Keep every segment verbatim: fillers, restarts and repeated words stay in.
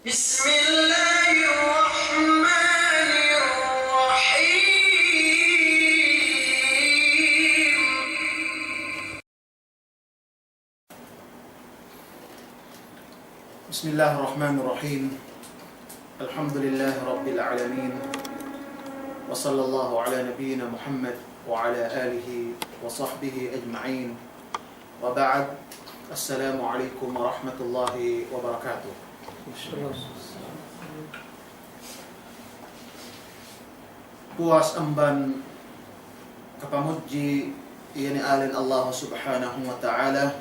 بسم الله الرحمن الرحيم. بسم الله الرحمن الرحيم. الحمد لله رب العالمين. وصلى الله على نبينا محمد وعلى آله وصحبه أجمعين. وبعد. السلام عليكم ورحمة الله وبركاته. Puwas amban kapamudji iye ne ālen Allah Subhanahu wa Ta'ala,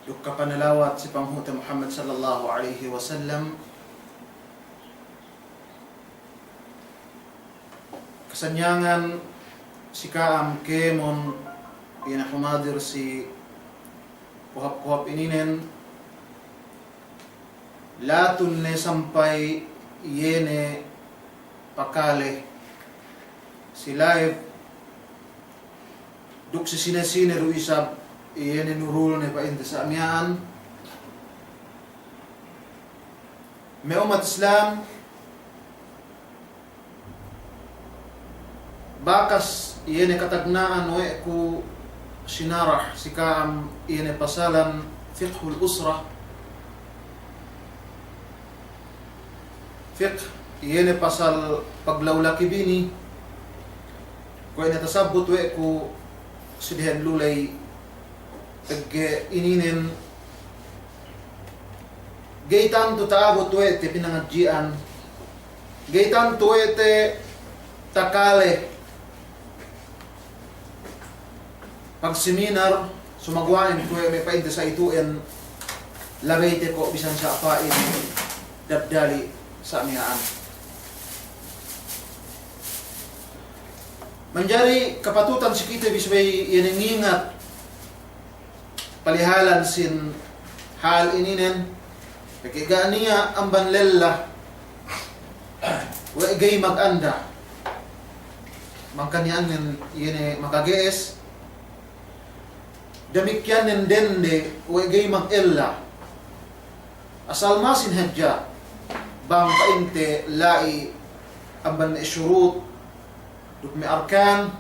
duk kapanalawat si panghu'te Muhammad sallallahu alaihi wasallam. Kasanyangan si ka'am kēmon iye ne humadir si kohap-kohap ininen, latun ne sampay iye ne pakale si live duk si sine-sine du isab iye ne nurul ne pa'inte sa' miya'an. Me' ummat Islam, bakas iye ne katagna'an we' ku sinarah si ka'am iye ne pasalan fiqhul usra. Fiqh iye ne pasal paglawlaki bini. Kuwe' ne tasabbut we' ku si dehen luley, pegge' ininen ga'i tantu ta'abut we' te pinangadji'an, ga'i tantu we' te takale pagseminar, sumaguwa'in kuwe' me' pa'inte sa' itu'en, labey te ko' bisan sa' pa'in daddali sa' miya'an. Manjari kapatutan si kite bi subey iye ne ngingat palihalan sin hal ininen, pegge' ga' niya' amban lella we' ga'i maganda. Mangkaniya'annen iye ne makage'es, damikkiyannen dende we' ga'i magella. Asal masin hadja bang pa'inte la'i amban me' shurut duk me' arkan,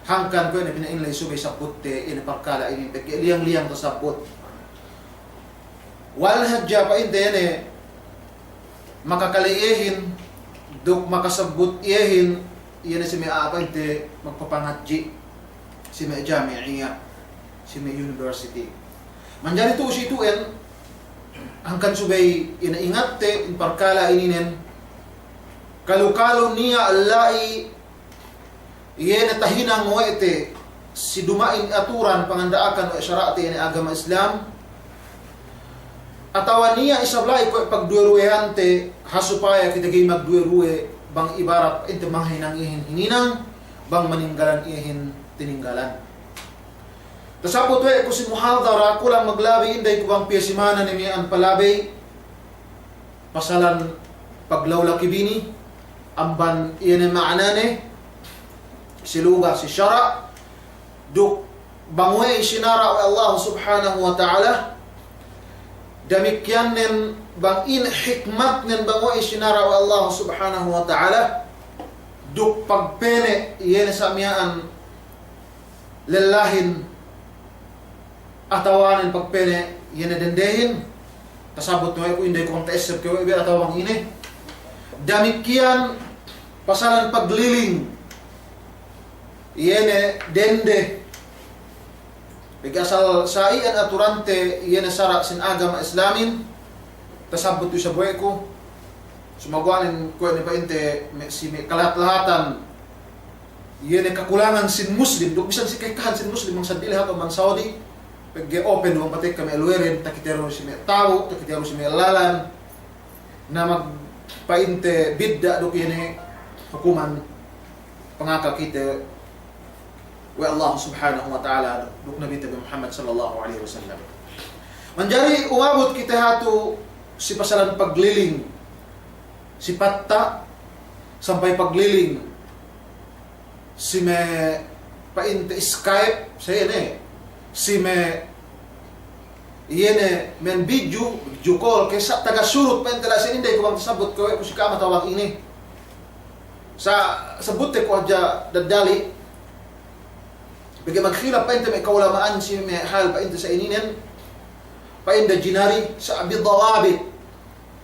hangkan kuwe' ne pina'in la'i subey sabbutte ine parkala' inin, pegge' liyang-liyang tasabbut. Wal hadja pa'inte iye ne makakale iyehin duk makasabbut iyehin, iye ne si me' a'a pa'inte magpapangadji' si me' jami'iyya, si me' university. Manjari tu'u si itu'en, hangkan subey ine ingatte in parkala' ininen, kalu-kalu niya' la'i iye ne tahinang we' te si duma'in aturan panganda'akan we' sara'te iye ne agama Islam, atawa niya' isab la'i kuwe' pagduwe-ruwehante, ha supaya kite ga'i magduwe-ruwe bang ibarat pa'inte manghinang iyehin hininang, bang maninggalan iyehin tininggalan. Tasabbut we' ku si muhadara, kulang maglabi inday ku bang piye simana ne miya'an palabey, pasalan paglawlaki bini, amban iye ne ma'anane si luga, si sara', duk bang we'ey sinara' we' Allah Subhanahu wa Ta'ala, damikkiyannen bang ine hikmatnen bang we'ey sinara' we' Allah Subhanahu wa Ta'ala, duk pagpene' iye ne sa' miya'an lellahin atawanen pagpene' iye ne dendehin, tasabbut we' ku inday ku bang ta'esseb ke we' be atawa bang ine. Damikkiyan pasalan pagliling iye ne dende. Pegge' asal sa' iyan aturante iye ne sara' sin agama Islamin, tasabbut du isab we' ku. Sumaguwa'nen kuwe' ne pa'inte me', si me' kalahat-lahatan iye ne kakulangan sin Muslim, duk bisan si ka'ekkahan sin Muslim bang seddili hatu amban Saudi, pegge' open du bang patekka me' luweren, takite du si me' ta'u, takite du si me' lalan, na magpa'inte bidda' duk iye ne hukuman pangaka kite we' Allah Subhanahu wa Ta'ala duk Nabite bi Muhammad sallallahu alaihi wasallam. Manjari umabut kite hatu si pasalan pagliling si patta' sampay pagliling si me' pa'inte Skype, sa' iye ne, si me' Iye ne men bidju, bidju kol, ke sa' taga surut pa'inte la'i si inin, da'a ku bang tasabbut kuwe' ku si ka'am atawa bang ine. Sa' sabbutte ku hadja daddali. Pegge' magkhilaf pa'inte me' ka'ulama'an si me' hal pa'inte sa' ininen. Pa'inde jinari sa' bi dawabit.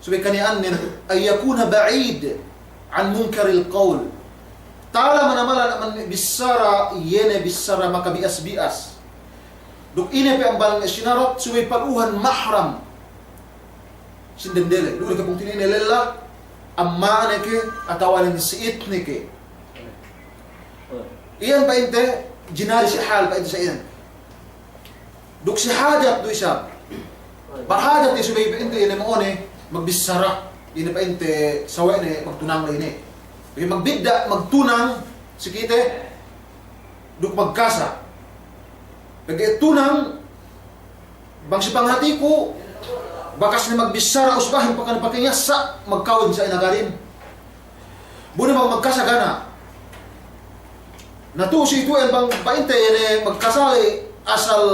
Subey kaniya'annen, an yakuna ba'id an munkaril qawl. Tala manamalan amban me' bissara, iye ne bissara makabi'as-bi'as. Duk ine pe amban me' sinarat subey paluhan mahram. Sin dende ley, du ne ke pungtina'i ne lella, amma'ne ke, atawa ne si'itne ke. Iyan pa'inte, jinari si hal pa'inte sa' iyan. Duk si hajat du isab. Bang hajat iye subey pa'inte ine mo'one magbissara. Ine pa'inte sawe'ne magtunang ley ne. Pegge' magbidda' magtunang si kite duk magkasa. Pegge' tunang bang si panghatiku, bakas ne magbissara usbahin pakan pake niya' sa' magkawin sa' inagarin. Bu ne bang magkasa ga' ne. Na tu'u si itu'en bang pa'inte iye ne magkasa ley asal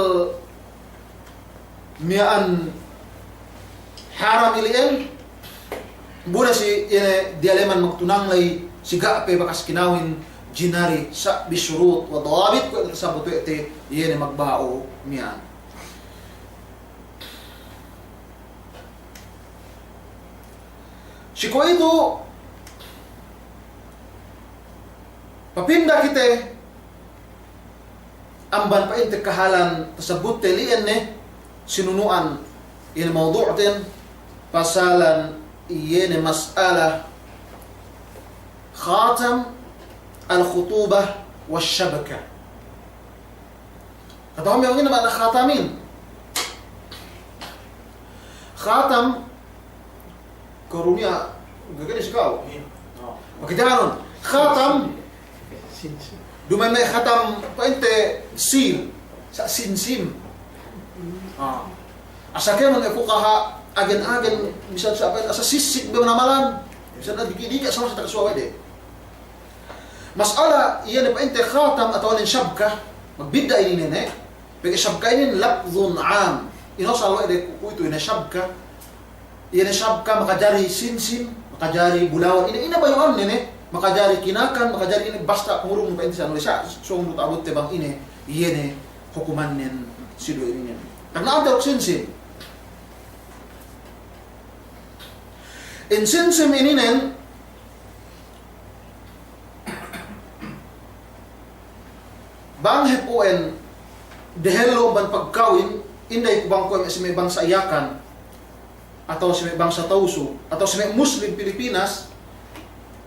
miya'an haram ili'en, bu ne si iye ne diyaleman magtunang ley si ga' pe bakas kinawin jinari sa' bi shurut wa dawabit kuwe' tasabbut we' te iye ne magba'u miya'an. Si kuwe'itu, papinda kite amban pa'inte kahalan tasabbutte li'en ne, sinunu'an ine mawdu'ten, pasalan iye ne mas'ala khatam al-khutubah wa shabka. Kata'uhan me' bang ine ma'ana khatamin. Khatam, karunya, ga' kene si ka'u. Makita' anun, khatam, duma'in me' khatam, pa'inte seal, sa' simsim. Ah. Asal kēmon me' fuqaha, agen-agen, misal sa' pa'in, asal sissik be manamalan. Misal na diki'-diki' asal masa takasuwa we' de. Mas'ala, iye ne pa'inte khatam atawa nen shabka, magbidda' inin ne, pegge' shabka inin lafzun am. Ino asal we' de ku-, kuwe'itu ine shabka, iye ne shabka makajari simsim, makajari bulawan, ine, ine bayu'anne ne, makajari kinakan, makajari ine basta pangurung pa'inte sa' anu sa', sōng du ta'abutte bang ine, iye ne hukumannen si du ininen. Tagna'ante duk simsim. In simsim ininen, bang hep u'en dehellu amban pagkawin, inday ku bang kuwe' me' si me' bangsa Yakan, atawa si me' bangsa Tausug, atawa si me' Muslim Pilipinas,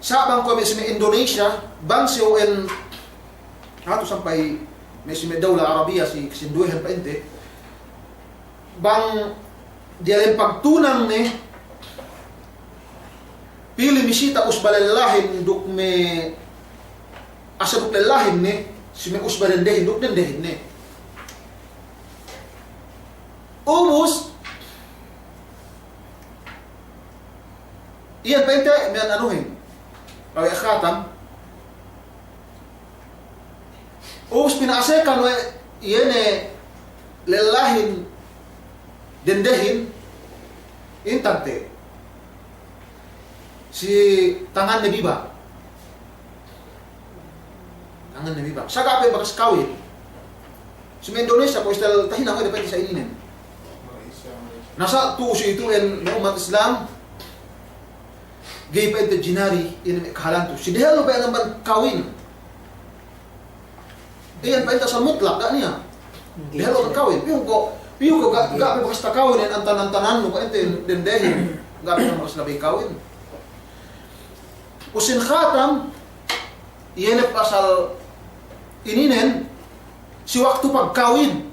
sa' bang kuwe' me' si me' Indonesia, bang si u'en, hatu sampay me' si me' dawla Arabiya si kasinduwehan pa'inte, bang diyalem pagtunang ne, pili misita usba lellahin duk me' asal duk lellahin ne, si me' usba dendehin duk dendehin ne. Ubus, iyan pa'inte miya'an anuhin, pawe' khatam, ubus pina'asekan we' iye ne lellahin dendehin, intag te si tanganne bi ba. Tanganne bi ba. Sa' ga' pe bakas kawin. Si me' Indonesia, kuwe' istel tahinang we' de pa'inte sa' ininen. Na sa' tu'u si itu'en me' ummat Islam, ga'i pa'inte jinari inin me' kahalan tu. Si dehellu pe amban kawin. Iyan pa'inte asal mutlak, ga' niya'. Dehellu kawin. Piyu ko', piyu ko' ga', ga' pe bakas takawin, iyan antan-antanannu pa'inte dendehin. Ga' pe bakas labey kawin. Usin khatam, iye ne pasal ininen, si waktu pagkawin.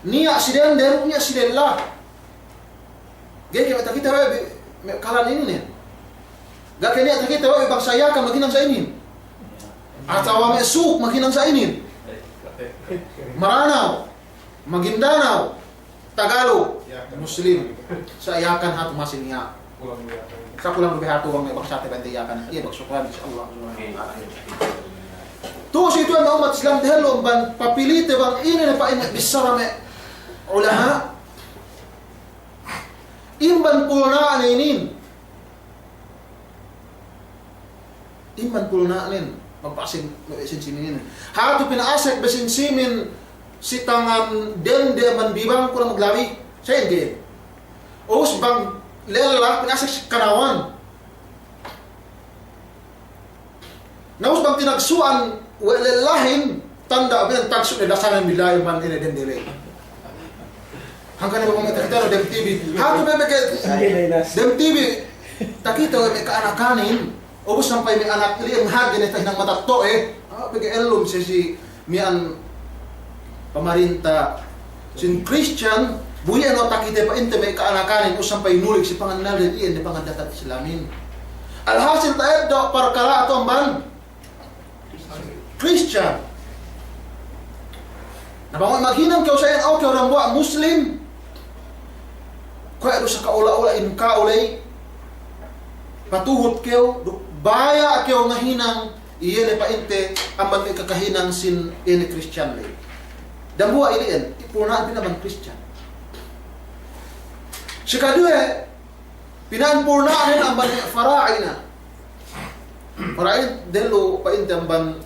Niya' si dende, niya' si lella. Ga'i ke me' takite we' bi, me' kahalan ininen. Ga' ke niya' takite we' bi bangsa Yakan maghinang sa' inin. Atawa me' Sug maghinang sa' inin. Maranao, Maguindanao, Tagalog, Muslim. Sa' Yakan hatu masi niya'. Sa' kulang du bi hatu bang me' bangsate pa'inte Yakan. Iye, bang, shukran, insya Allah. Tu'u si tu'u me' ummat Islam dehellu amban papilite bang ine ne pa'in bissara me' ulama'. Amban pulna'nen inin. Amban pulna'nen, magpa'asek, magpa'asek sinsimin. Hatu pina'asek be sinsimin si tangan dende amban bibang kulang maglabi. Sa' inin. Ubus bang lella pina'asek si kanawan. Na ubus bang tinagsu'an we' lellahin, tanda' bilang tagsu' ne dasanen bila'i man ine dende ley. Hangkan ne bang me' takitenu dem T V. Hatu bebe ke dem T V. Takite we' me' ka'anakanin. Ubus sampay me' anak ili'en hadje ne tahinang matetto'e. Ah, pegge' ellum si, si miya'an pamarinta sin Christian, bu iyan o takite pa'inte me' ka'anakanin, ubus sampay nulik si pangannalden iyan ne pangaddatan Islamin. Alhasil ta'eddo' parkala' tu amban Christian. Na bang we' maghinang kew sa' iyan, o kew dambuwa' Muslim, kuwe' du sa ka'ula-ula in ka'u ley, patuhut kew, du, baya' kew ngahinang, iye ne pa'inte amban me' kakahinang sin iye ne Christian ley. Dambuwa' ili'en, ipulna'an pina'an amban Christian. Si kaduwe, pina'an pulna'an amban me' Fara'ina. Fara'ina dehellu pa'inte amban,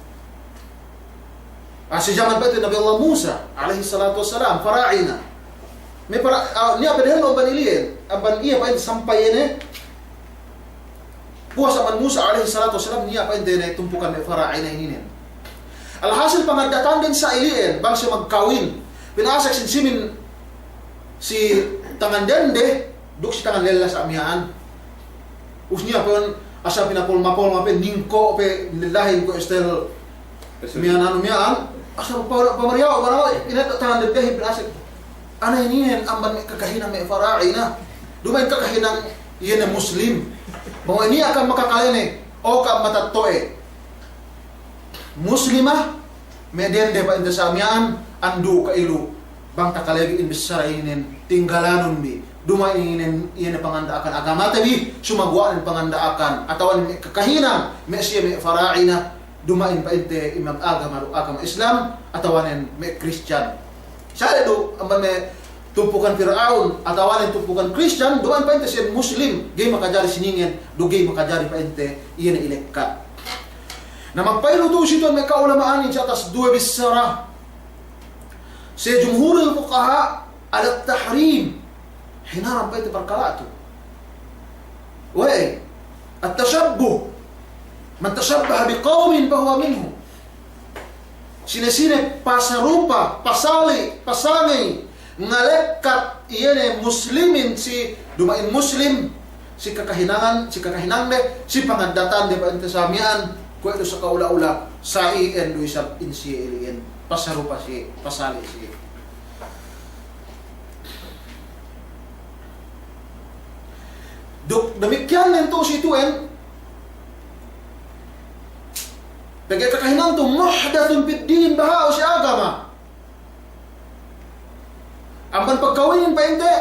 ah, si jaman pa'inte Nabi Allah Musa, alaihi salatu wassalam, Fara'ina. Me' Fara-, ah, niya' pe dehellu amban ili'en, amban iye pa'inte sampay ine, puwas amban Musa alaihi salatu wassalam, niya' pa'inte ne tumpukan me' Fara'ina ininen. Alhasil pangaddatanden sa' ili'en, bang siye magkawin. Pina'asek sinsimin si tangan dende, duk si tangan lella sa' miya'an. Ubus niya' pe asal pinapolma-polma pe, ningko' pe, lellahin ko' style miya'an anu miya'an. Asal pa-, pamariyawa', marawa', ine tangan dendehin pina'asek. Ine ininen amban me' kakahinang me' Fara'ina. Duma'in kakahinang iye ne Muslim. Bang we' niya' ka'am makakalene, o ka'am matetto'e Muslima, me' dende pa'inte sa' miya'an, andu' ka'ilu, bang takale bi in bissara inin, tinggalanun bi. Duma'in inin, iye ne panganda'akan agamate bi, sumaguwa' inin panganda'akan, atawa inin me' kakahinang, me' siye me' Fara'ina, duma'in pa'inte in magagama du agama Islam, atawa inin me' Christian. Sali' du, amban me' tumpukan Pir'aun, atawa inin tumpukan Christian, duma'in pa'inte siye Muslim, ga'i makajari siningin, du ga'i makajari pa'inte, iye ne ilekka. Na magpailu tu'u si tu'u me' ka'ulama'anin si atas duwe bissara. Si jumhurul fuqaha ala tahrim. Hinaram pa'inte parkala' tu. We'ey, at-tashabbuh. Man tashabbaha biqawmin fahuwa minhum. Sine-sine pasarupa, pasali', pasangey, ngalekkat iye ne Muslimin si duma'in Muslim, si kakahinangan, si kakahinangde, si pangaddatande pa'inte sa' miya'an, kuwe' du sa ka'ula-ula, sa' iyan du isab in siye ili'en, pasarupa siye, pasali' siye. Duk damikkiyan nen tu'u si tu'en, pegge' kakahinang tu muhdathun fid din, baha'u si agama. Amban pagkawinin pa'inte,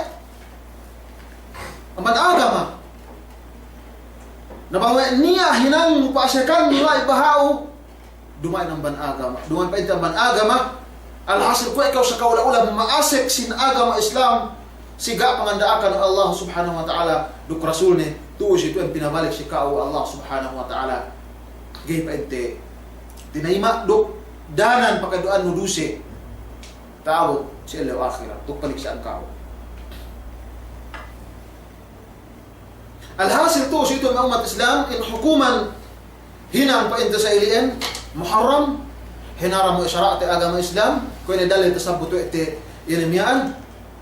amban agama. Na bang we' niya' hinang pa'asekan niya' baha'u, duma'in amban agama. Duma'in pa'inte amban agama. Alhasil kuwe' kew sa ka'ula-ula ma'asek sin agama Islam, si ga' panganda'akan Allah Subhanahu wa Ta'ala duk Rasulne, tu'u si tu'en pinabalik si ka'u Allah Subhanahu wa Ta'ala. Ga'i pa'inte tinayima' duk danan pakadu'annu duse. Ta'abut si ellew ahirat, duk paniksa'an ka'u. Alhasil tu'u si tu'u me' ummat Islam, in hukuman hinang pa'inte sa' ili'en muharram, hinaram we' sara'te agama Islam, kuwe' ne dalil tasabbut we' te iye ne miya'an.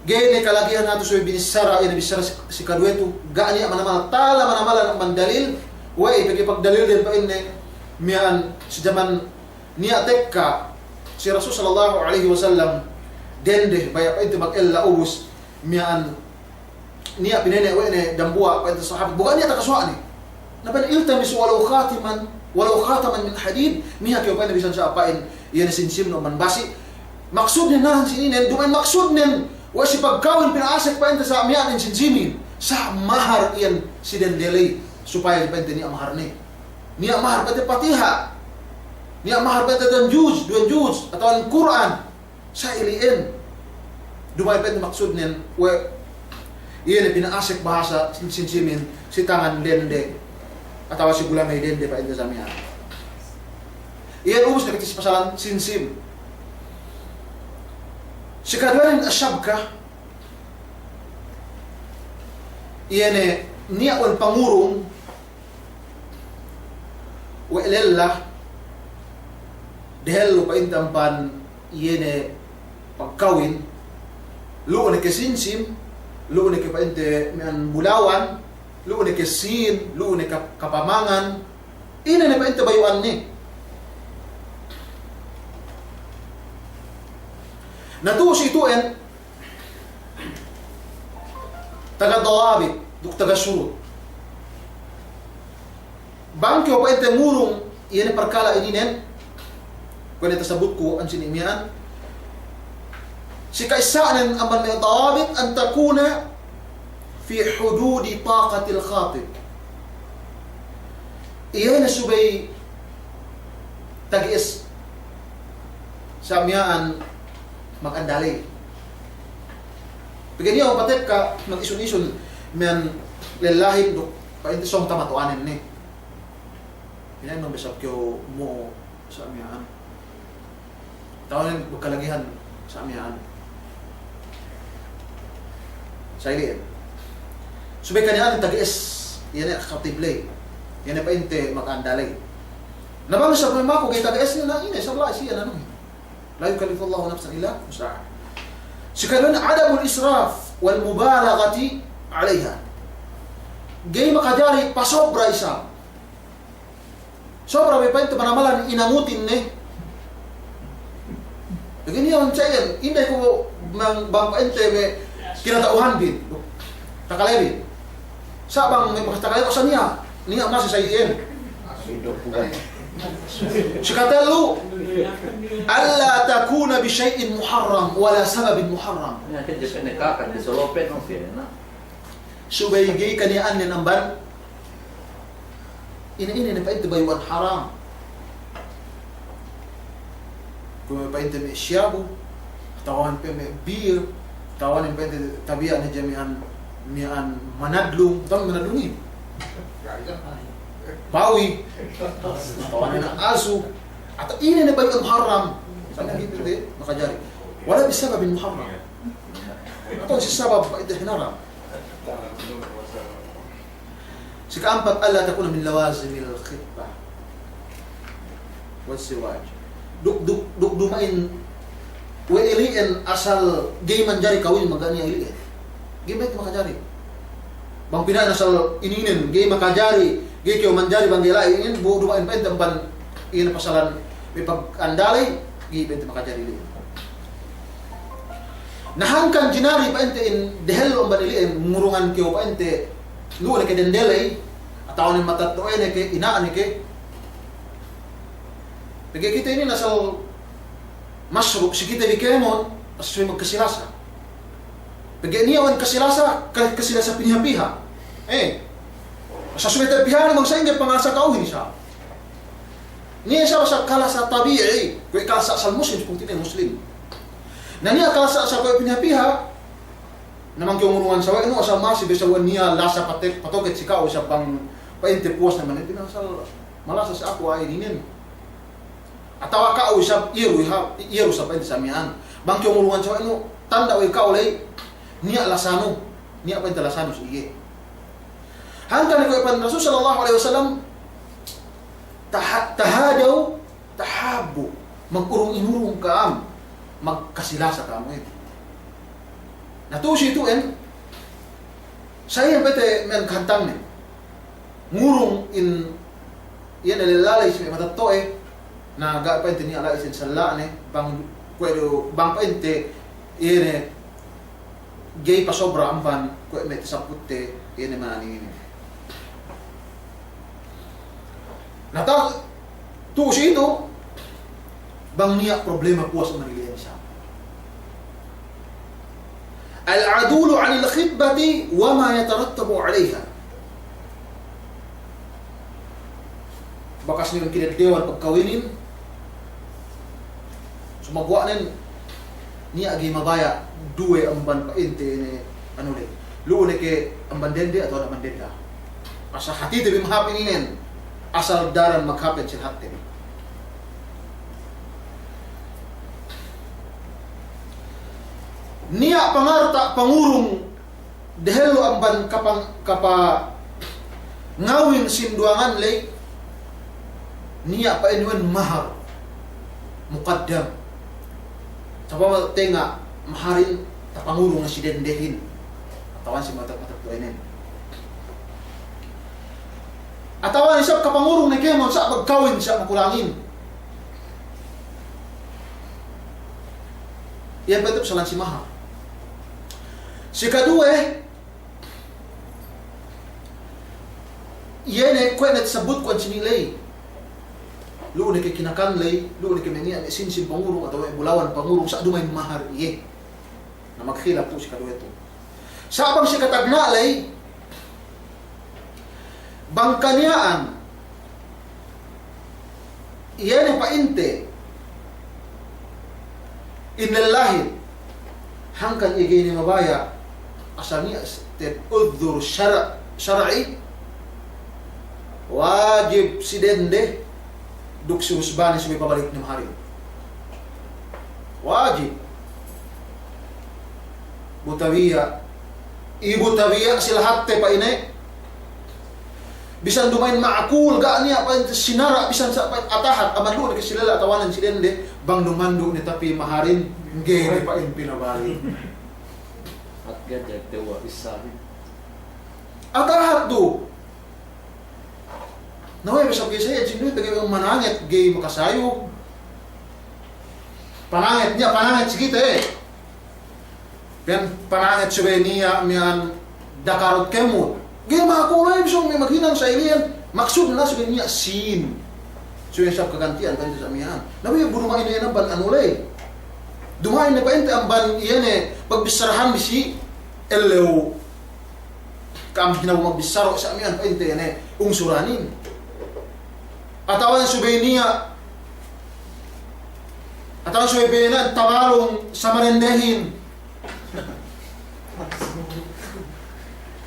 Ga'i ne kalagihan hatu subey binissara, iye ne bissara si, si kaduwe tu, ga' niya' mana-mana, tala mana-mana amban dalil, we'ey pegge' pagdalilden pa'inne miya'an si jaman niya' tekka si Rasul sallallahu alaihi wasallam, dende, baya' pa'inte magella ubus, miya'an niya' pinene' we' ne dambuwa' pa'inte sahabat, bu ga' niya' takasuwa'ne. Na pa'in, "Iltamis walau khatiman, walau khataman min hadid." Niya' kew pa'in bisan sa' pa'in, iye ne sinsimnu amban basi'. Maksudnen nahan sininen, duma'in maksudnen, we' si pagkawin pina'asek pa'inte sa' miya'an in sinsimin. Sa' mahar iyan si dende ley, supaya pa'inte niya' maharne. Niya' mahar pa'inte patiha'. Niya' mahar pa'inte duwen juz, duwen juz, atawa Kur'an. Sa' ili'en. Duma'in pa'inte maksudnen, we', iye ne pina'asek bahasa sin-, sinsimin, si tangan dende. Atawa si gulamey dende pa'inte sa miya'an. Iye ubus ne kite si pasalan sinsim. Si kaduwehin as-shabkah, iye ne niya' we' pangurung, we' lella, dehellu pa'inte amban iye ne pagkawin, lu'u ne ke sinsim, lu'u ne ke pa'inte miya'an bulawan, lu'u ne ke sin, lu'u ne kap-, kapamangan, ine ne pa'inte bayu'anne. Na tu'u si itu'en, taga dawabit, duk taga surut. Bang kew pa'inte ngurung, iye ne parkala' ininen, kuwe' ne tasabutku ensini' miya'an. Si ka'issanen amban me' dawabit an takuna fi hududi taqatil khatib. Iye ne subey tage'es sa miya'an magandaley. Pegge' niya' patekka magisun-isun miya'an lellahin duk pa'inte sōng tamato'anen ne. Ine nung besab kew mo sa miya'an. Tawanen bu kalagihan sa miya'an. Sa ili'en. Subey kaniya'an tage'es, iye ne khatib ley. Iye ne pa'inte magandaley. Na bang isab me' maku ga'i tage'es ne, na ine isab la'i siye anu. La yukallifullahu nafsan illa wus'aha. Si kaduwehin adamul israf wal mubalaghati alayha. Ga'i makajari pasobra isab. Sobra me' pa'inte manamalan inamutin ne. Pegge' niya' onsa'in, inday ku bang, bang pa'inte me' kinata'uhanbin. Takalebin. Sa' bang me' takalebin, sa' niya', niya' masi sa iyan. Si katellu, alla takuna bi shay'in muharram, wala sababin muharram. Subey ga'i kaniya'annen amban ine-ine ne pa'inte bayu'an haram. Kuwe' pa'inte me' shabu, atawa pe me' beer, atawa ne pa'inte tabiya' ne hadja miya'an, miya'an manadlung, atawa manadlungin. Bawi, atawa ne asu, atawa ine ne bayu'an haram. Sa' ne ga'i pa'inte makajari. Wala bi sababin muharram. Atawa si sabab pa'inte hinaram. Si ka'ampat, alla takuna min lawazimil khitbah waz ziwaj. Duk, duk, duk duma'in we' ili'en asal ga'i manjari kawinin, magani ili'en. Ga'i pa'inte makajari. Bang pina'in asal ininen, ga'i makajari, ga'i kew manjari bang ga'i la'i inin, bu duma'in pa'inte amban ine pasalan me' pagandaley, ga'i pa'inte makajari ili'en. Na hangkan jinari pa'inte in dehellu amban ili'en, ngurungan kew pa'inte lu'u ne ke dendeley, atawa ne matetto'ane ke, ina'ne ke. Pegge' kite inin asal masru', si kite bi kēmon, asal subey magkasilasa. Pegge' niya' we' kasilasa, ka-, kasilasa piniha-piha. Eh, asal subey tapiha ne bang sa'ingge pangalasa ka'uhin isab. Niya' isab asal kalasa tabi'i, kuwe' kalasa asal muslim, si pungtina'i muslim. Na niya' kalasa asal kuwe' piniha-piha, na bang kew ngurungan sawe'nu asal masi be sawe'nu niya' lasa pate-, patoket si ka'u isab bang pa'inte puwas ne manepin asal malasa si aku a'ahin inin. Atawa ka'u isab iye du iha-, iye du isab pa'inte sa miya'an. Bang kew ngurungan sawe'nu, tanda' we' ka'u ley, niya' lasanu, niya' pa'inte lasanu si iye. Hangkan kuwe' pa'in Rasul sallallahu alaihi wasallam, taha-, tahadaw, tahabbu, magurung-inurung ka'am, magkasilasa ka'am, eh. Na tu'u si itu'en, sa iyan pa'inte miya'an kahantangnen. Ngurung in, iye ne lella ley si me' matetto'e, na ga' pa'inte niya' la'i sin salla'ne, bang kuwe' du, bang pa'inte, iye ne, ga'i pasobra amban kuwe' me' tasabutte, iye ne ma'ane inin. Na ta-, tu'u si itu, bang niya' problema puwas amban ili'en isab. Al-'udulu 'anil khitbati wa ma yatarattabu 'alayha. Bakas niya' kineddewan pagkawinin, Maguwa'nen niya' ga'i mabaya' duwe amban pa'inte ne, anu le. Lu'u ne ke amban dende atawa amban denda. Asal hātite bi mahāp ininen. Asal daran maghāp si lahatte bi. Niya' pangarta' pangurung dehellu amban kapang-, kapangawin sinduwangan ley, niya' pa'in we' mahar muqaddam. Sabab tenga' maharin tapangurung si dendehin. Atawa si matak-matak tu'enen. Atawa isab kapangurung ne kēmon sa' magkawin sa' makulangin. Iyan pe tu' pasalan si mahar. Si kaduwe, iye ne kuwe' ne tasabut kuwan sini ley. Lu'u ne ke kinakan ley, lu'u ne ke me' niya' me' sinsin pangurung atawa me' bulawan pangurung sa' duma'in mahar iye. Na magkhilap tu' si kaduwe tu'. Sa' bang si katagna' ley, bang kaniya'an, iye ne pa'inte, in lellahin, hangkan iye ga'i ne mabaya', asal niya' te'ed udhur syara'-, syar'i, wajib si dende, duk si husbanen subey pabalik ne maharin. Wajib. Bu tabiya'. Ibu tabiya' si lahatte pa'ine. Bisan duma'in ma'kul, ga' niya' pa'in sinara', bisan sa' pa'in atahat, amban lu'u ne ke si lella atawanen si dende, bang duma'in du ne tapī maharin, ga'i ne pa'in pinabalik. At gadjat tewa' issahin. Atahat du. Na we' be sab ga'i sa'i, ejin duwe pegge' mananget ga'i makasayu. Pananget, niya' pananget si kite. Piyan pananget subey niya' miya'an dakarut kēmon. Ga'i ma'kul la'i, bisan me' maghinang sa iliyan. Maksudne subey niya' sīn. Subey sab kaganti'an pa'inte sa' miya'an. Na we' bu duma'in ne amban anu ley. Duma'in ne pa'inte amban iye ne pagbissarahan bi si ellew. Ka'am hinabu magbissara sa' miya'an pa'inte ne ungsuranin. Atawa subey niya', atawa subey niya' tabalung sa marendehin.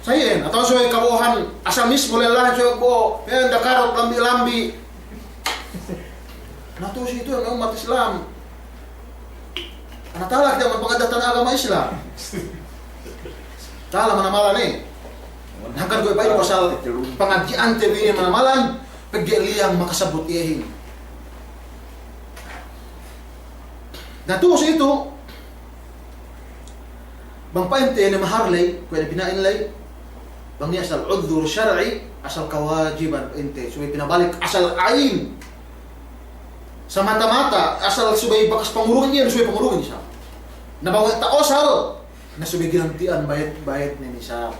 Sa iyan, atawa subey kabo'ohan, asal mismo lellahin subey kabo'o, iyan dakarut lambi'-lambi'. Na tu' si itu ne ummat Islam. Ana tala kite amban pangaddatan agama Islam. Tala manamalan e. Hangkan kuwe' pa'in pasal pangadji'ante bi ne manamalan, pegge' liyang makasabut iyehin. Na tu' si itu, bang pa'inte ne mahar ley, kuwe' ne pina'in ley, bang niya' asal udhur syar'i, asal kawajiban pa'inte, subey pinabalik, asal ain. Samata-mata, asal subey bakas pangurungin iyan, subey pangurungin isab. Na bang we' ta'usal, na subey ginanti'an bayad-bayadnen isab.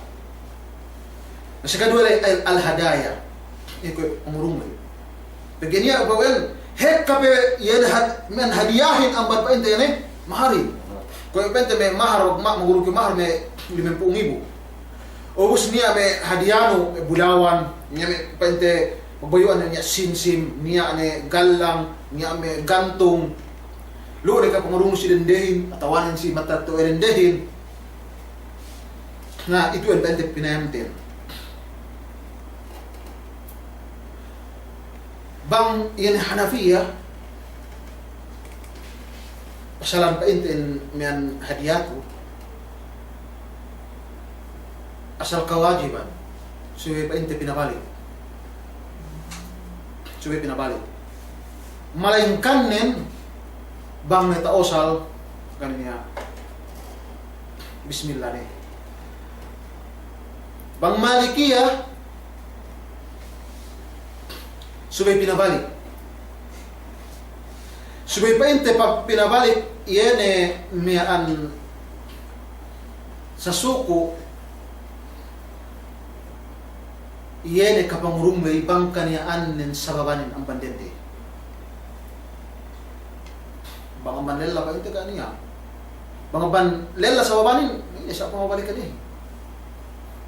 Na si kaduwe ley, al-, al-hadaya. Iye kuwe' pangurung ley. Pegge' niya' bang we' ekka pe iye had-, miya'an hadiyahin amban pa'inte ne maharin. Kuwe' pa'inte me' mahar, ma-, mangurung ke mahar me' limempū' ngibu. Ubus niya' me' hadiyanu, me' bulawan, niya' me' pa'inte magbayu'an niya' simsim, niya' ne gallang, niya' me' gantung. Lu'u ne kapangurung si dendehin, atawanen si matetto'a dendehin. Na, itu iyan pa'inte pinayamten. Bang iyan Hanafiya, pasalan pa'inte miya'an hadiyatu, asal kawajiban, subey pa'inte pinabalik. Subey pinabalik. Malayingkannen, bang ne ta'usal, kan niya', bismillah ne. Bang Malikiya, subey pinabalik. Subey pa'inte pag pinabalik, iye ne miya'an sasuku', iye ne kapangurung ley bang kaniya'annen sababanin amban dende. Bang amban lella pa'inte ga' niya'. Bang amban lella sababanin, iye sa' pamabalikan iye.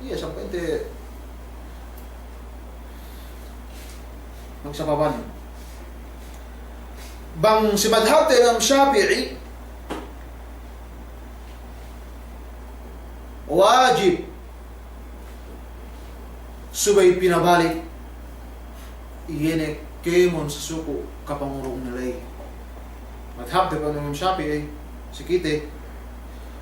Iye sa' pa'inte magsababanin. Bang si madhabte Imam Shafi'i, wajib subey pinabalik iye ne kēmon sasuku' kapangurungne ley. Madhabte Imam Shafi'i, si kite,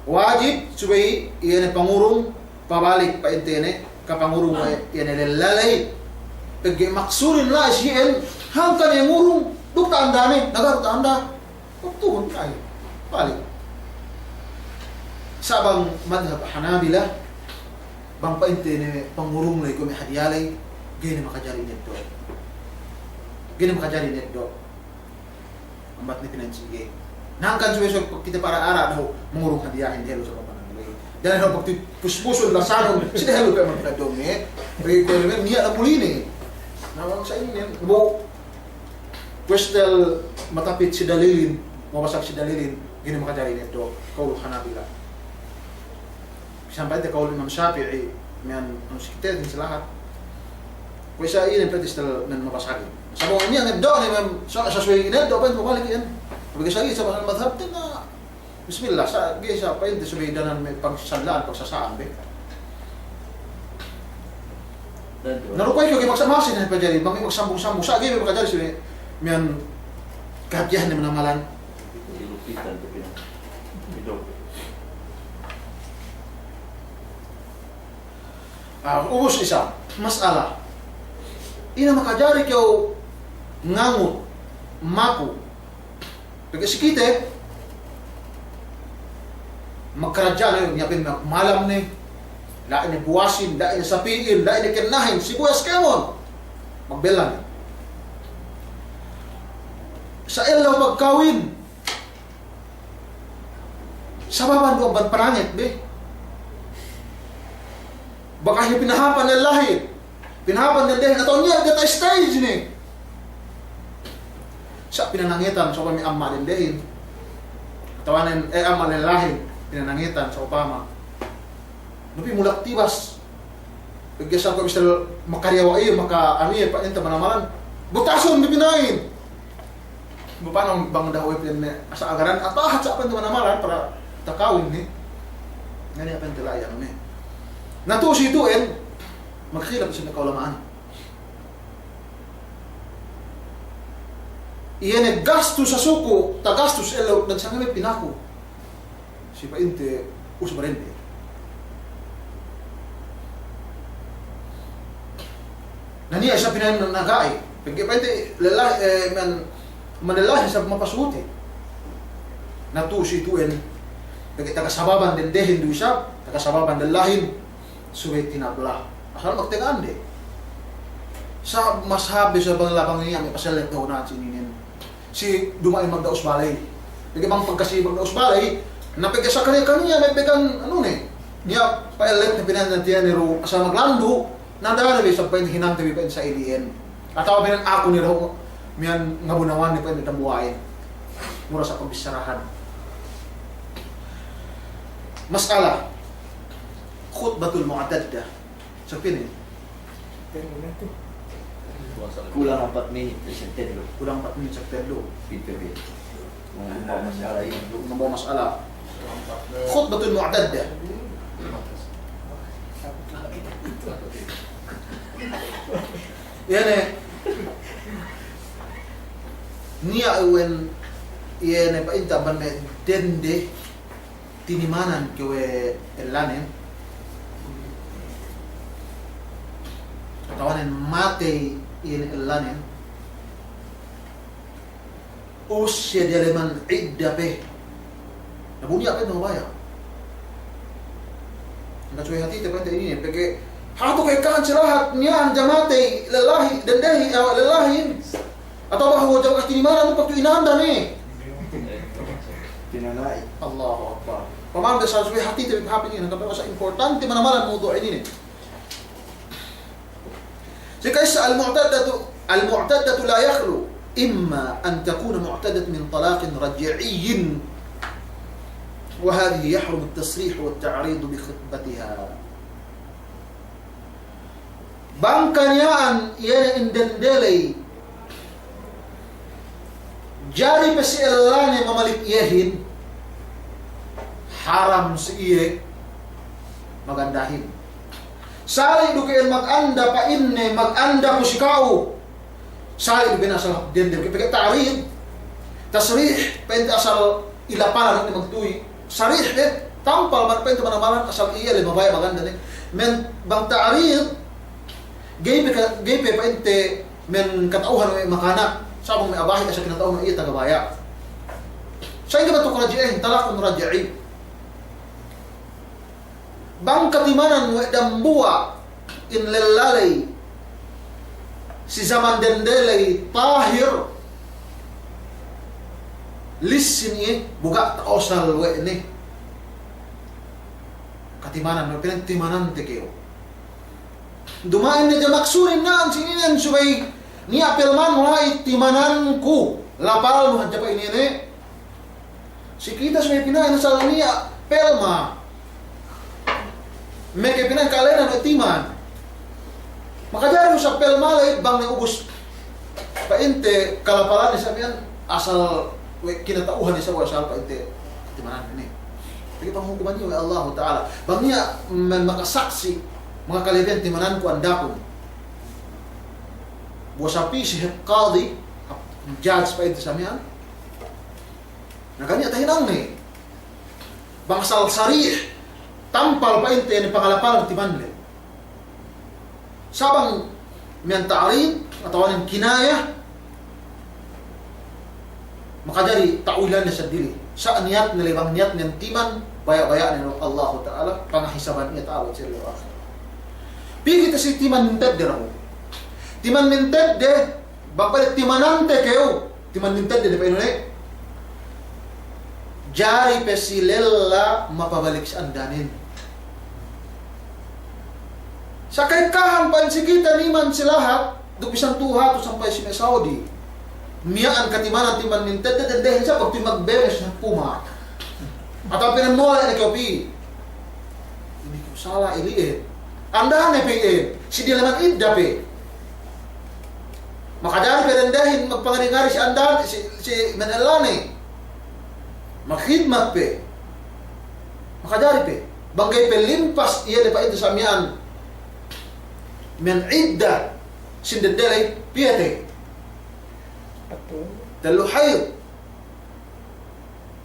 wajib subey iye ne pangurung pabalik pa'inte ne kapangurung we' iye ne lella ley. Pegge' maksudin la'i si iyan, hangkan iye ngurung, duk ta'andane, naga duk ta'anda. Waktuhun la'i, balik. Sa' bang madhab Hanabila, bang pa'inte ne pangurung ley kuwe' me' hadiya ley, ga'i ne makajari ineddo'. Ga'i ne makajari ineddo'. Ambat ne pinansi ga'i. Hangkan subey, subey kite para ara dahu' mangurung hadiyahin dehellu sa' pamanang ley. Dahu' pagtipus-pusun lasanun, si dehellu pe ambat kadong ne. Pegge' kuwe' me' niya' na puli ne. Na bang sa' inin, bu Kuwestel matapit si dalilin, mabasag si dalilin, ga'i ne makajari ineddo', kawlu Hanabila. Sampay te kawlu Imam Shafi'i, miya'an anu si kite, si lahat. Kuwe' sa' inin pa'inte si tal-, miya'an mabasagin. Sabab niya' ineddo' ne miya'an sa-, sasuwe ineddo', pa'inte mabalik iyan. Pegge' sa' iyan, sabab madhabte na Bismillah, sa' ga'i sa' pa'inte subey danan me' pagsallaan, pagsasa'an be. Na du kuwe' ga'i magsama-sama ne pajari, bang ga'i magsambung-sambung, sa' ga'i makajari subey miya'an kahatihan ne manamalan. Ah, ubus isab, mas'ala. Ine makajari kew ngangut, maku, Pegge' si kite, magkaradja' ne, niya' pe malam ne, la'i ne buwasin, la'i ne sapi'in, la'i ne kennahin, si buyas kēmon. Magbella ne. Sa' ellew pagkawin. Sababan du amban pananget be. Bakas ne pinahapan lellahin. Pinahapan dendehin, atawa niya' diyata' stage ne. Sa' pinanangetan, sa'upama me' amma' dendehin. Atawa nen, eh, amma' lellahin, pinanangetan, sa'upama. Nupi mulak tibas. Pegge' sa' kuwe' misal makariyawa' iye, maka anu iye, pa'inte manamalan. Butasun, pipinahin. Bang pa'in bang dahu' we' pa'in me' asa agaran, atawa ahad sa' pa'in manamalan para takawin ne. Ngani pa'in la'i anu ne. Na tu'u si tu'en, magkhilaf si me' ka'ulama'an. Iye ne gastus sasuku', tagastus ellew, dan sangem pinaku. Si pa'inte usba dende. Na niya' isab pinahin naga'i. Pegge' pa'inte lellahi, eh, man, man lellahi isab mapasuti. Na tu'u si tu'en. Pegge' taga sababan dendehin du isab, taga sababan lellahin. Subey tinabla. Asal magtenga'ande. Sa' mas habis sa' bang labang niya' me' pasellet dahu' na'an si ininen. Si duma'in magda'us baley. Pegge' bang pagkasi magda'us baley, na pegge' sa' kaniya-kaniya me' pegang anu ne. Niya' pa'ellet ne pinahin tiya' ne du asal maglandu', na da'a ne bi sa' pa'in hinangte bi pa'in sa' ili'en. Atawa pa'in aku ne dahu' miya'an ngabunawan ne pa'in dambuwa'in. Mura sa' pambissarahan. Mas'ala. Khutbatul mu'tadda. Sagpī ne? Kulang ampat minit, isab tellu. Kulang ampat minit, isab tellu. Pitu bi. Nambung mas'ala. Nambung mas'ala. Khutbatul mu'tadda. Iye ne. Niya' uwen, iye ne pa'inte amban me' dende. Tinimanan kew we' ellanen, atawanen matey iye ne ellanen, ubus siye diyaleman idda pe. Na bu niya' pe mabaya'. Hangkan subey hatite pa'inte inin, pegge' hatu ka'ekkahan si lahat, miya'an jamatey lellahi, dendehi, eh, lellahin. Atawa bahu jaga tinimanan, waktu inanda ne. Tinanay. Allahu Akbar. Paman, basa subey hatite bi hāpin inin, hangkan basa importante manamalan mawdu' inin. Si ka'issa al-mu'taddatu, al-mu'taddatu la yakhlu, imma an takuna mu'taddatan min talaqin raj'iyyin, wa hadhihi yahrumu at-tasrih wa at-ta'rid bi khutbatiha. Bang kaniya'an iye ne in dende ley, Jari pe si ellane mamalik iyehin, haram si iye magandahin. Sali' du ke'en maganda pa'inne, maganda ku si ka'u. Sali' du ke'en asal dende, pegge' ta'rid, tasrih, pa'inte asal ilapalan ne magtuwi. Sarih de, tampal man pa'inte manamalan asal iye le mabaya' maganda ne. Men bang ta'rid, ga'i pe ka-, ga'i pe pa'inte men kata'uhan we' makanak, sa' bang me' abahi' asal kinata'uhan we' iye taga baya'. Sa'ingge batuk raji'in, talaqun raji'i. Bang katimanan we' dambuwa' in lella ley si jaman dende ley tahir, lissin iye, bu ga' ta'osal we' ne. Katimanan, me' pina'in timanante kew. Duma'in ne je maksudin na'an si ininen subey niya' pelman la'i timananku, lapalnu hadja pa'inne. Si kite subey pina'in asal niya' pelma. Meke pina'in kalenan we' timan. Makajari usab pelma la'i bang ne ubus pa'inte kalapalan isab iyan asal we' kinata'uhan isab we' asal pa'inte timanan ne. Pegge' panghukuman iye we' Allahu Ta'ala. Bang niya' me-, makasaksi', makakalebihan timananku andakun. Bu sapi si hep kadi, judge pa'inte sa miya'an. Na ga' niya' tahinang ne. Bang asal sarih, tampal pa'inte ne pangalapalan timan le. Sa' bang miya'an ta'rid, atawa nen kinaya, makajari ta'wilan ne seddili. Sa' niyatne le bang niyatne timan, baya'-baya' ne Allahu Ta'ala, pangahisaban iye ta'ala si ellew ahirat. Pī kite si timan mintedde nahu. Timan mintedde, bang pa'in timanante kew, timan mintedde ne pa'inne. Jari pe si lella mapabalik si andanen. Sa' ka'ekkahan pa'in si kite niman si lahat, duk bisan tu'u hatu sampay si me' Saudi. Miya'an katimanan timan mintedde, dendehin sa' pagpī magberes na puma. Atawa pinamole' ne kew pī. Ine kew sala' ili'in. Andane pe iyan, si diyaleman idda pe. Makajari pe dendehin magpangari-ngari si andan, si, si me' ellane. Maghidmat pe. Makajari pe. Bang ga'i pe limpas iye de pa'inte sa miya'an. Men idda. Sin dende ley, piye te? Tellu hayd.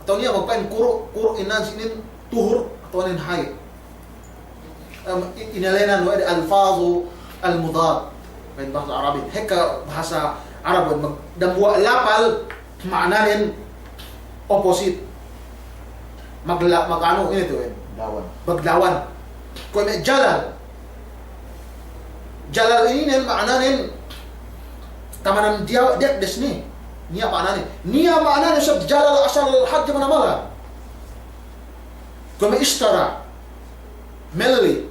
Atawa niya' magpa'in kuru', kuru' inēnan si inin tuhur, atawa inin hayd. Em, i-, inēnan we' de alfazu al-mudad. Pa'in bahasa Arabin. Hekka bahasa Arab we' mag-, dambuwa' lapal ma'ananen opposite. Magla-, maganu ine tu we'. Lawan. Maglawan. Kuwe' me' jalal. Jalal inin ma'ananen tamanan diya-, diyakdes ne. Niya' ma'ananen. Niya' ma'ananen sab jalal asal hadja manamalan. Kuwe' me' ishtara. Melli.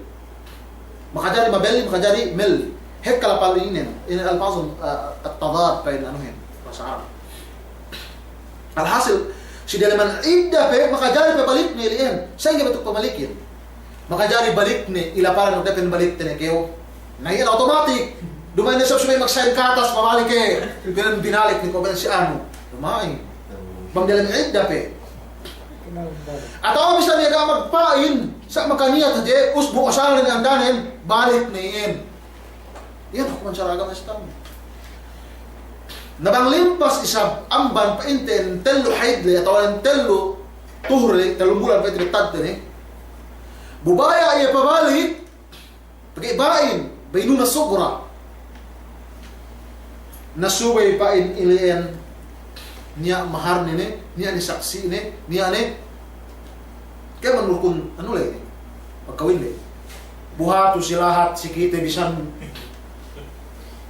Makajari mabelli, makajari melli. Hekka lapal inin. Inin alfazun, eh, at-tadad pa'in anuhin. Bahasa Arab. Alhasil, si diyaleman idda pe, makajari pe balikne ili'in. Sa'ingge batuk pamalikin. Makajari balikne, ilapalan duk dapen balikte ne kew. Na iyan automatic. Duma'in ne sab subey magsign katas, pabalik e. Binan binalik ne kuwe' si anu. Duma'in. Bang diyaleman idda pe. Atawa bisan iye ga' magpa'in, sa' makaniyat hadja, ubus bu asal ne andanen, balik ne iyan. Iyan hukuman sara' agama Islam. Na bang limpas isab amban pa'inte tellu hayd le, atawa tellu tuhur le, tellu bulan pa'inte tadte ne. Bu baya' iye pabalik, pegge' ba'in, baynuna sughra. Na subey pa'in ili'in niya' maharne ne, niya' ne saksi'ne, niya' ne. Kēmon rukun anu ley ne, pagkawin ley. Bu hatu si lahat si kite bisan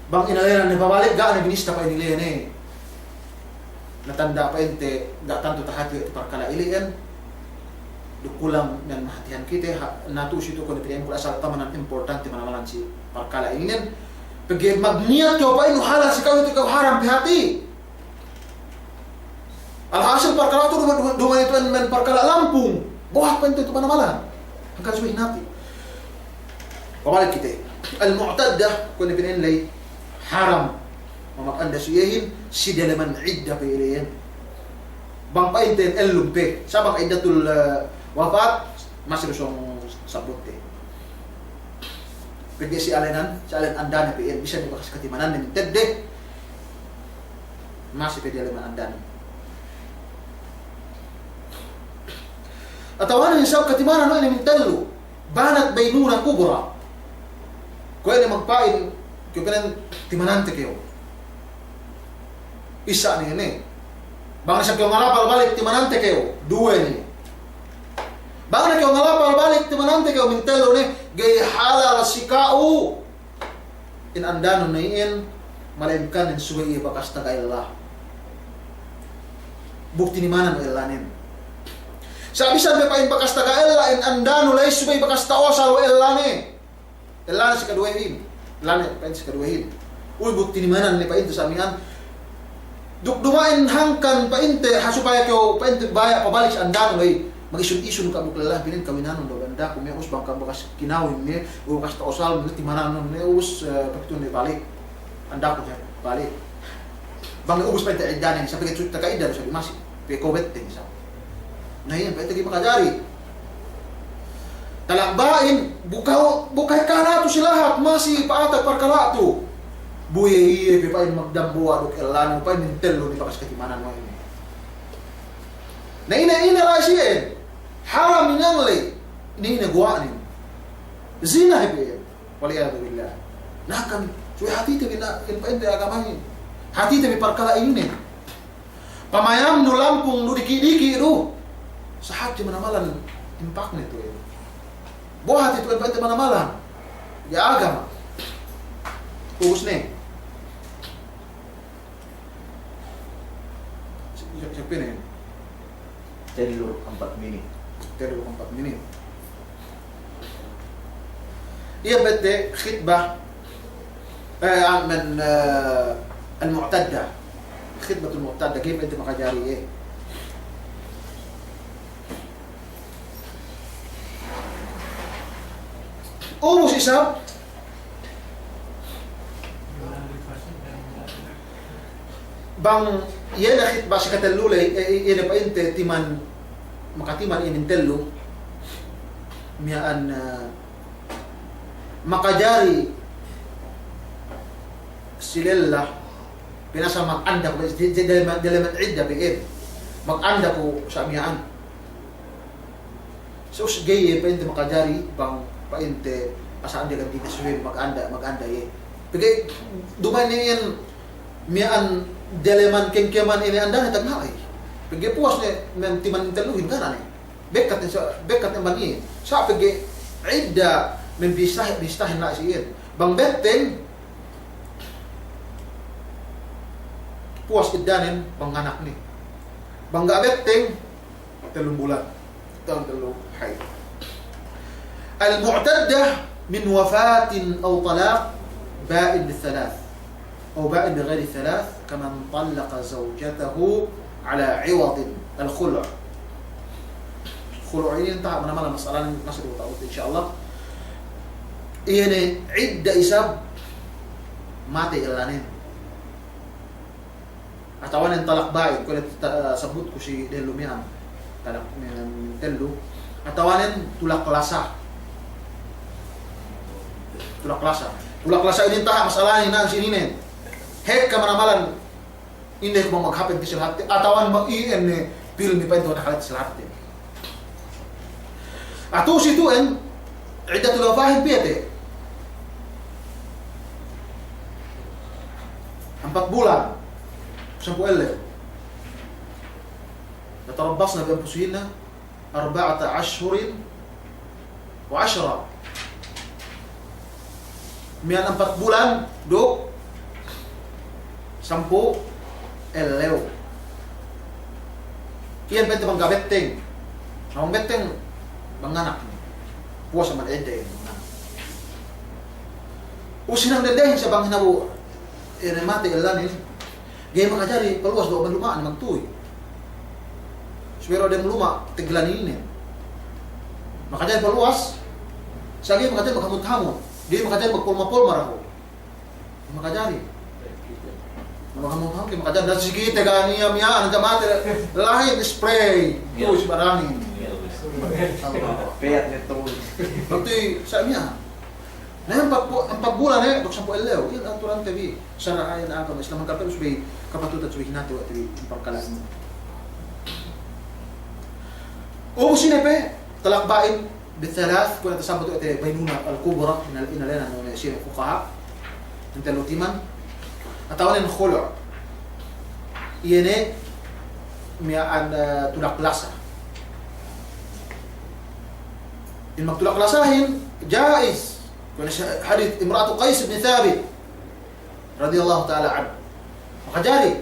bang inēnan ne pabalik ga' ne binista pa'in ili'in ne. Na tanda' pa'inte ga' tantu tahati we' parkala' ili'in. Duk kulang ne mahatihan kite, ha, na tu'u si tu'u kuwe' ne pina'inku asal tamanan importante manamalan si parkala' ili'in. Pegge' magniyat kew pa'in halal si ka'u itu kew haram pe hati. Alhasil parkala' tu'u duma, duma, duma itu men parkala' lampung. Buhat pa'inte itu manamalan. Hangkan subey hinati. Pabalik kite. Al-mu'tadda, kuwe' ne pina'in ley haram. Mamakanda si iyehin, si diyaleman idda pe ili'in. Bang pa'inte ellum pe, sa' bang iddatul, eh, wafat, masi du sōng sabbutte. Pegge' si alenan, si alen andane pe iyan, bisan ne bakas katimananne mintedde, masi pe diyalem andane. Atawa ne isab katimanan we' ne mintellu, banat baynuna kubra. Kuwe' ne magpa'in, kuwe' ne timanante kew. Isa' ne ne. Bang ne sa' kew ngalapal balik timanante kew, duwe ne. Bang ne kew ngalapal balik timanante kew mintellu ne, ga'i halal si ka'u. In andanun ne iyan, malaingkan in subey iye bakas taga ella. Bu tinimanan ellanen. Sa' bisan pe pa'in bakas taga ella, in andanu la'i subey bakas ta'osal we' ellane. Ellane si kaduwehin. Ellane pa'in si kaduwehin. Uy, bu tinimanan ne pa'inte sa' miya'an. Duk duma'in hangkan pa'inte, ha supaya kew pa'inte baya' pabalik si andanu la'i. Mag-isun-isun ka'am duk lella, pinin kawinanun daw andaku, me' ubus bang ka'am bakas kinawin ne, ubus bakas ta'osal ne, timananun ne, ubus, eh, pakitun ne balik. Andaku ne balik. Bang ubus pa'inte iddanen, sa' pegge' tu'u taga idda du sa' masi. Pegge' kew betteng sa'. Na iyan pa'inte ga'i makajari. Talak ba'in, bu ka, bu ka hekka tu si lahat, masi pa'ata parkala' tu. Bu iye, iye pe pa'in magdambuwa' duk ellanu, pa'in mintellu ne bakas katimanan we' ne. Na ine, ine la'i siye. Haram inin la'i. Ine, ine guwa'nen. Zina hep iye. Wal iyadhu billah. Na kan, subey hatite bi na, in pa'inte agamahin. Hatite bi parkala' inin. Pamayamnu lampung du diki'-diki' du. Sa' hadja manamalan impakne tu iye. Bu hatite bi in pa'inte manamalan. Ya agama. Ubus ne. Siye, siye pinin. Tellu ampat minit. Tellu ampat minit. Iye pa'inte khitbah, eh, amen, eh, al-mu'tadda. Khitbatul mu'tadda, ga'i pa'inte makajari, eh. Ubus isab, bang iye ne khitbah si katellu la'i, eh, iye ne pa'inte timan, makatiman iye mintellu, miya'an, eh, makajari si lella, pinasal maganda ku, de-, de-, daleman, daleman idda pe iyan. Maganda ku sa' miya'an. Sa' ubus ga'i iye pa'inte makajari bang pa'inte asal ande ganti ne subey maganda, maganda iye. Pegge' duma'in iyan miya'an daleman kengkeman ine andane tagna' la'i. Pegge' puwas ne men timan telluhin kana' ne. Bekkat ne sa', bekkat ne amban iye. Sa' pegge' idda men bistahin, bistahin la'i si iyan. Bang betteng, puwas iddanen bang nganak ne. Bang ga' betteng, tellum bulan. Tahun tellu haid. Al-mu'taddah min wafatin aw talaq ba'in bi thalath. Aw ba'in bi ghairi thalath, kaman tallaqa zawjatahu ala iwadin. Al-khulu'. Khulu' inin taha' manamalan mas'alanen masi du ta'u, insya Allah. Iye ne idda isab matey ellanen. Atawanen talak ba'in, kuwe' ne ta-, sabutku si dehellu miya'an. Talak miya'an tellu. Atawanen tulak lasa. Tulak lasa. Tulak lasa inin taha' mas'alanen hinang si ininen. Hekka manamalan ine ku bang maghāp ne si lahatte. Atawanen bang iyan ne pilmi pa'in tu nakale si lahatte. Atu si tu'en, iddatul wafahin piye te'? Ampat bulan. Sampū' ellew. Yatarabbasna bi anfusihinna arba'ata ashhurin wa ashra. Miya'an ampat bulan duk sampū' ellew. Iyan pa'inte bang ga' betteng. Na bang betteng, bang nganak ne. Puwas amban idda iyan, bang nganak. Ubus hinang dendehin sa' bang hinabu, iye ne matey ellanen. Ga'i makajari paluwas du amban luma'ne magtuy. Subey du dem luma' teggelan inin. Makajari paluwas, sa' ga'i makajari maghamut-hamut. Ga'i makajari magpolma-polma dahu'. Makajari. Maka mo hangke makajari, na si kite ga' niya' miya'an, jama'at lahin spray. Iya. Tu'u si barangin. Iya. Peyat ne tu'u. Waktu sa' miya'an. Na, ampat bu-, ampat bulan, eh, duk sampū' ellew. Iyan aturante bi. Sara' ayan agama Islam, hangkan pe subey kapatutan, subey hinati we' te bi parkala' inin. Ubus ine pe, talak ba'in, bi thalath, kuwe' ne tasabbut we' te Baynuna al-Kubra, inal-, inalena ne si fuqaha, inin tellu timan, atawa nen khulu'. Iye ne miya'an, eh, tulak lasa. In magtulak lasahin, jaiz. Kuwe' ne si hadis imra'atu Qais bin Thabit, radiyallahu ta'ala anhu. Makajari.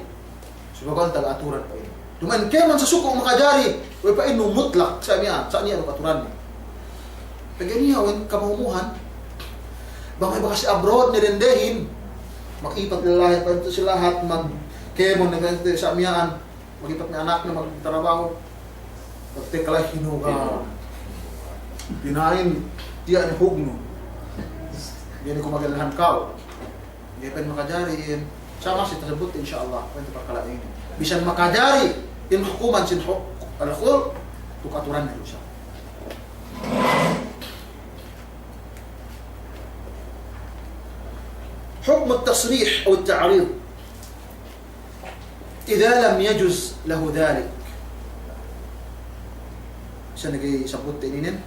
Subey bang taga aturan pa'in. Duma'in kēmon sasuku' makajari, we' pa'innu mutlak, sa' miya'an, sa' niya' duk aturanne. Pegge' niya' we' kamumuhan. Bang me' bakas abroad ne dendehin. Magipat lahat, pa'in tu si lahat, magkēmon ne pa'in tu sa' miya'an. Magipat me' anakne magtarabahu. Pagtekka la'i hinuga. Pina'in, tiya' ne hugnu. Jadi ku magalahan ka'u. Ga'i pa'in makajari in. Sa' masi tasabbut, insya Allah, pa'in tu parkala' inin. Bisan makajari in hukuman sin hu-, al-khulu', duk aturanne du isab. حكم التصريح أو التعريض إذا لم يجز له ذلك. Sa' ne ga'i sabbut inin.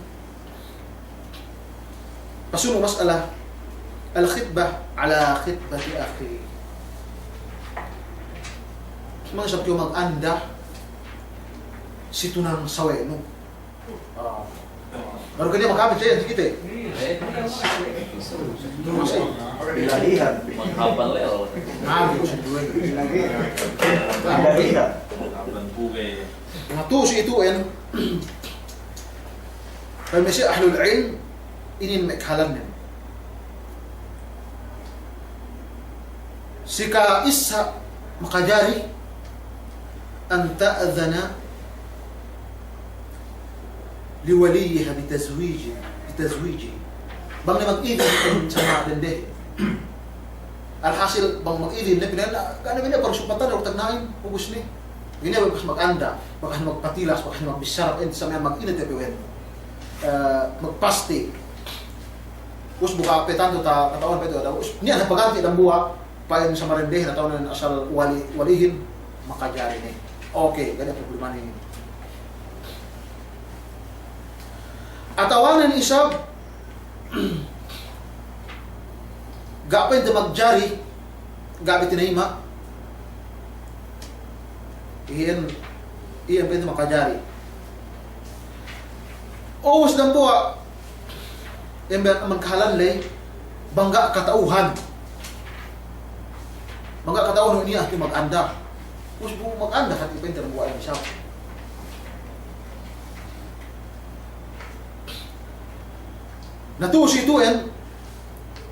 Pasunu' mas'ala, al-khitbah ala khitbati akhi. Mangsa kew maganda si tunang sawe'nu. Ah. Baru kaniya makapit siye, si kite. Ilahihan. Maghapal lew. Nabi, ilahihan. Ilahihan. Nah, tu'u si itu'en. Pa'in me' si ahlul ilm, inin me' kahalannen. Si ka'issa makajari, an ta'dhana li waliyyiha bi tazwiji, bi tazwiji. Bang ne magidin sama dendehin. Alhasil, bang magidin ne, pina'in, ga' ne pina'in, paru supatan, tagna'in, ubus ne. Ine bakas maganda, bakas magpatilas, bakas magbissara, ente sa' miya'an magine te pe we' nu. Eh, magpasti. Ubus bu ga' pe tantu ta-, kata'uhan pe tu, ubus niya' ne paganti' dambuwa', pa'in sama dendehin atawa ne asal wali, walihin, makajari ne. Oke, ga' ne problema ne. Atawa ne isab, ga' pa'inte magjari, ga' pe tinayima'. Iyan, iyan pa'inte makajari. Ubus dambuwa', iyan be amban kahalan ley, bang ga' kata'uhan. Bang ga' kata'uhan niya' tu maganda. Ubus bu maganda kati' pa'inte dambuwa' iyan isab. Na tu'u si itu'en,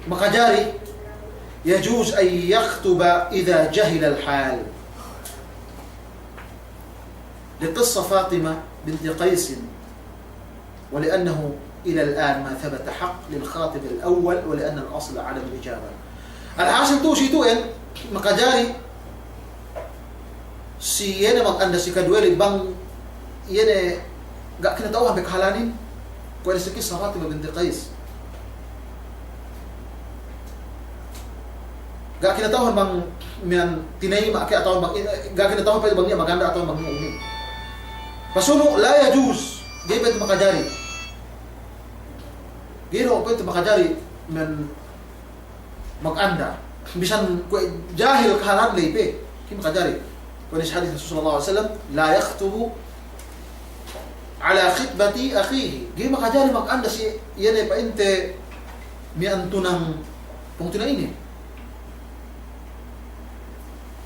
makajari, يجوز أن يخطب إذا جهل الحال. لقصة فاطمة بنت قيس، ولأنه إلى الآن ما ثبت حق للخاطب الأول، ولأن الأصل عدم الإجابة. Alhasil tu'u si itu'en, makajari, si iye ne maganda si kaduwe ley bang iye ne ga' kinata'uhan be kahalanin, kuwe' ne si kissa Fatima binti Qais. Ga' kinata'uhan bang miya'an tinayima' ke atawa bang, ga' kinata'uhan pe bang niya' maganda atawa bang niya' inin. Pasunu', la yajuz, ga'i pa'inte makajari. Ga'i du pa'inte makajari miya'an maganda. Bisan kuwe' jahil kahalan ley pe, ga'i makajari. Kuwe' ne si hadis Rasul sallallahu alaihi wasallam, "La yakhtubu ala khitbati akhihi." Ga'i makajari maganda si iye ne pa'inte miya'an tunang pungtina'ine.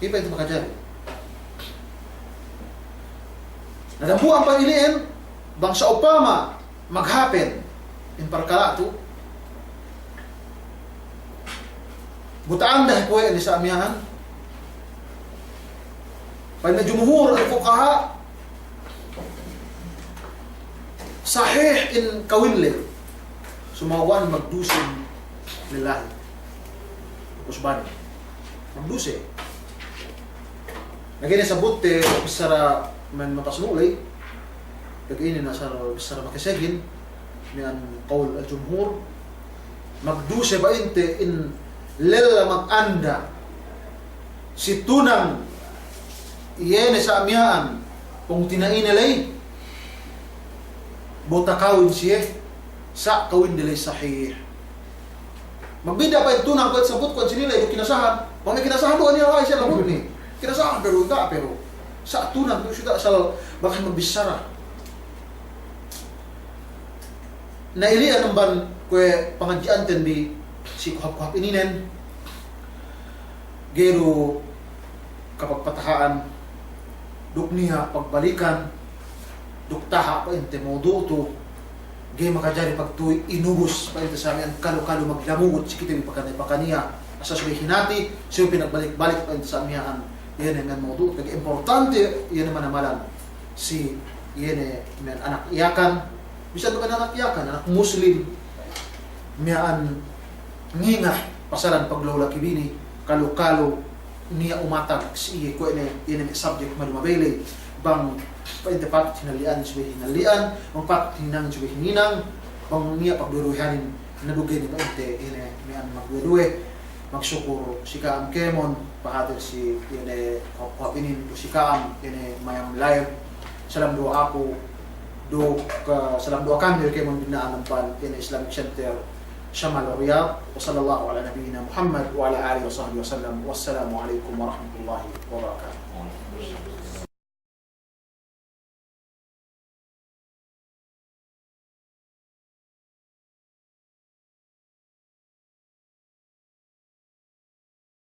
Ga'i pa'inte makajari. Na dambuwa' amban ili'en, bang sa'upama maghapen in parkala' tu, bu ta'anda kuwe' ne sa' miya'an. Pa'in me' jumhur al-fuqaha, sahih in kawin ley. Sumaguwa' magduse in lalahi. Usbane. Magduse. Na ga'i ne sabutte bissara me' mapasunu' ley, pegge' inin asal bissara makesegin, miya'an qawl al-jumhur, magduse pa'inte in lella maganda si tunang iye ne sa' miya'an pungtina'ine ley, bu takawin siye, sa' kawinde ley sahih. Magbidda' pa'in tunang kuwe' sabut kuwe' sini ley, kinasahan. Bang ne kinasahan du, niya' la'i siye la'i ne. Kinasahan du, ga' pe du. Sa' tunang du, suda' asal bakas magbissara. Na ili'an amban kuwe' pangadji'anten bi si kohap-kohap ininen. Ga'i du kapagpataha'an, duk niya' pagbalikan, duk taha' pa'inte mawdu' tu, ga'i makajari pagtuwi inubus pa'inte sa' miya'an kalu-kalu maglamugut si kite bi pakaniya-pakaniya, asal subey hinati, subey pinagbalik-balik pa'inte sa' miya'an, iye ne miya'an mawdu' tu, pegge' importante, iye ne manamalan si, iye ne miya'an anak Yakan, bisan du miya'an anak Yakan, anak Muslim, miya'an ngingat pasalan paglaw laki bini, kalu-kalu niya' umatag si iye kuwe' ne, iye ne subject madu mabeley, bang pa'inte patut hinalli'an, subey hinalli'an, bang patut hininang, subey hininang, bang niya' pagduwe-duwehanin, na du ga'i ne pa'inte, iye ne miya'an magduwe-duwe. Magsukur si ka'am kēmon, pahadir si iye ne kohap-kohap inin, duk si ka'am, iye ne mayam live. Salam duwa'aku, duk, eh, salam duwa'a kami kēmon bina'an amban, iye ne Islamic Center Shamal Riyadh. Wa sallallahu ala nabiyyina Muhammad wa ala alihi wa sahbihi wa sallam. Wassalamu alaikum warahmatullahi wabarakatuh.